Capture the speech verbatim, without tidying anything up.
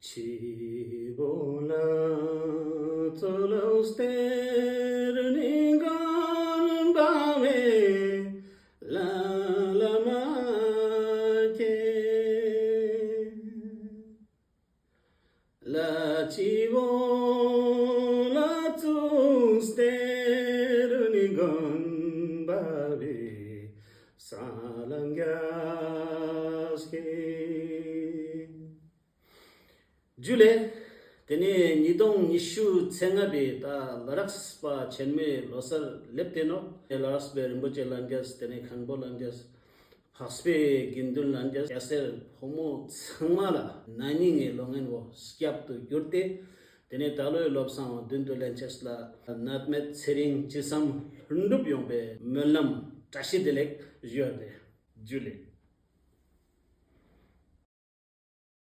སྤྱི་བོ་ལ་གཙུག་ལག་གཏེར་ནས་མགོན་པོ་བས་ལ་ལ་མ་སྐྱེས། ལ་སྤྱི་བོ་ལ་གཙུག་གཏེར་ནས་མགོན་པོ་བས་ས་ལ་འགགས་སྐྱེས། ཇུ་ལེ། དེ་ནས་ཉིས་སྟོང་ཉི་ཤུ་ཚེས་ལྔ་པའི་ད་ལ་དྭགས་པ་ཆེན་མོའི་ལོ་གསར་སླེབས་ཏེ་ནོ། ལ་དྭགས་པའི་རིན་པོ་ཆེ་ལྷན་རྒྱས། དེ་ནས་མཁན་པོ་ལྷན་རྒྱས། འཕགས་པའི་དགེ་འདུན་ལྷན་རྒྱས། སྐྱ་སེར་ཕོ་མོ་ཚང་མ་ལ་ན་ནིང་གི་ལོ་ངན་བོ་སྐྱབས་སུ་གྱུར་ཏེ། དེ་ནས་ད་ལོའི་བློ་བཟང་བོ་མདུན་དུ་ལེན་ཅེས་ལ་ནད་མེད་ཚེ་རིང་ཅི་བསམ་ལྷུན་གྲུབ་ཡོང་བའི་སྨོན་ལམ་བཀྲ་ཤིས་བདེ་ལེགས་ཞུ་ཡ་དེ། ཇུ་ལེ།